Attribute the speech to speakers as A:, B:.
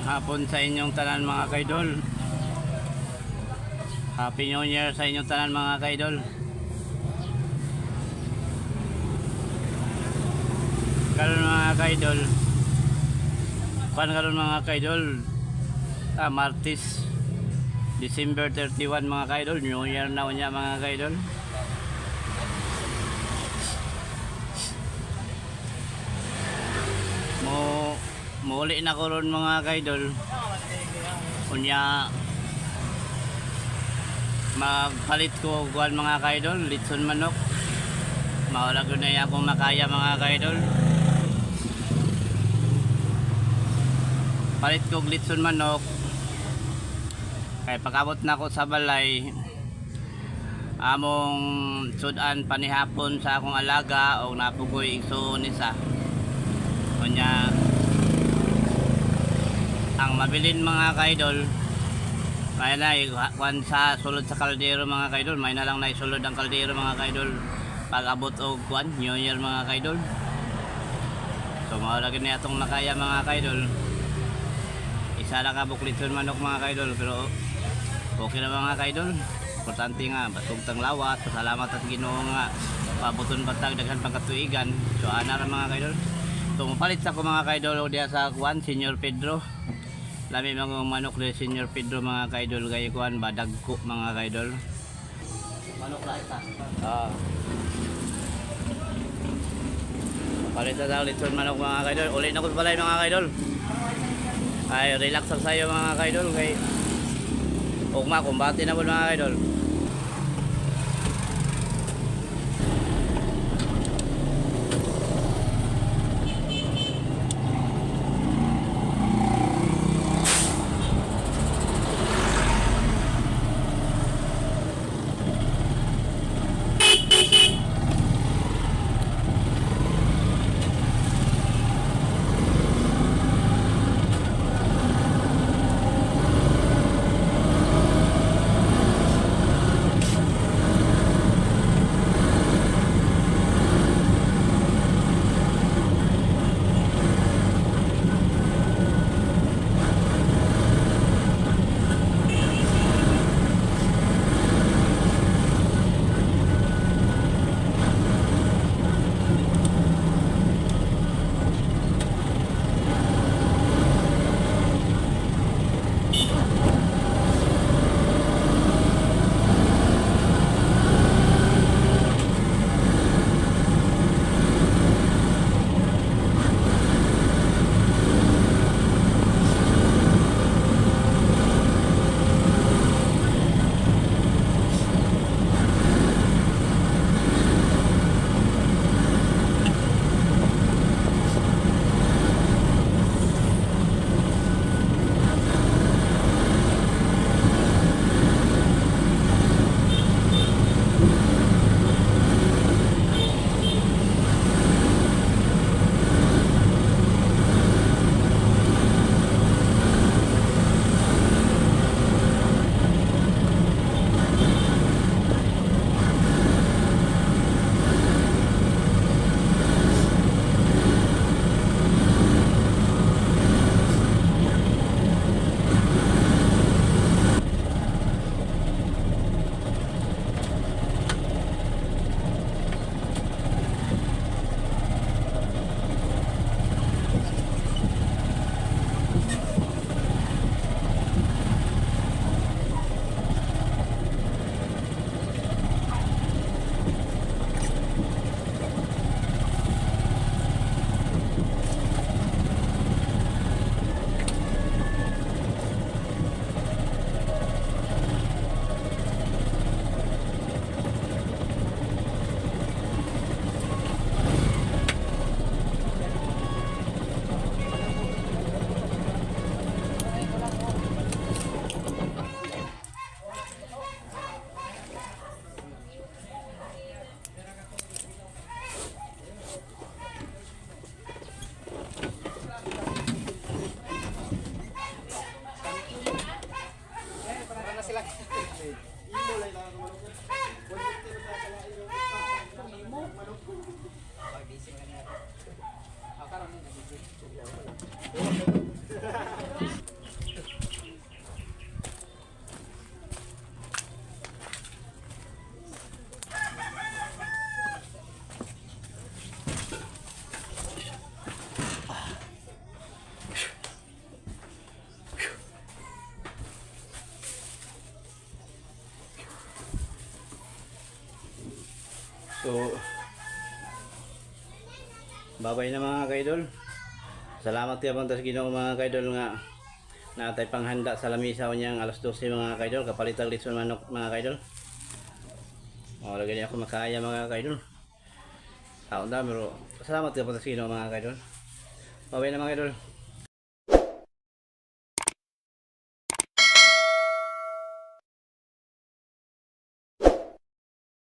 A: Hapon sa inyong tanan, mga kaidol. Happy New Year sa inyong tanan, mga kaidol. Karon, mga kaidol. Kuan karon, mga kaidol. Ah, Martes, December 31, mga kaidol. New Year na unya, mga kaidol. Mo Muli na ko ron, mga kaidol. Unya magpalit ko og kuan, mga kaidol, litson manok. Mao lang gyud na akong makaya, mga kaidol. Palit ko og litson manok. Kay pag-abot na ako sa balay, among sudan panihapon sa akong alaga og napugoy igsuon ni sa. Unya ang mabilin, mga kaidol, may na kuan sa sulod sa kaldero, mga kaidol. May na lang na isulod ang kaldero, mga kaidol, pag abot og kuan, New Year, mga kaidol. So mao lagi ni atong nakaya, mga kaidol. Isa ra ka buklitson manok, mga kaidol, pero okay na, mga kaidol. Importante nga basog tang lawas. Pasalamat at Ginoo nga pabuton patag daghan pagkatuigan. So ana ra, mga kaidol. So mopalit sa ko, mga kaidol, og diha sa kuan, Senior Pedro. Lami mga manok ni Senior Pedro, mga kaidol, kay kuan ba, dagko, mga kaidol. Manok ra isa. Ah. Palit na daw litson manok, mga kaidol. Uli na ko sa balay, mga kaidol. Ay, relax lang sayo, mga kaidol, kay ugma kumbate na po, mga kaidol. So, babay na, mga kaidol. Salamat kaayo sa Ginoo, mga kaidol, nga natay panghanda sa lamisa niyang alas 12, mga kaidol. Kapalitag litson manok, mga kaidol. O, lagi ako makaya, mga kaidol. Taon na, pero salamat kaayo sa Ginoo, mga kaidol. Babay na, mga kaidol.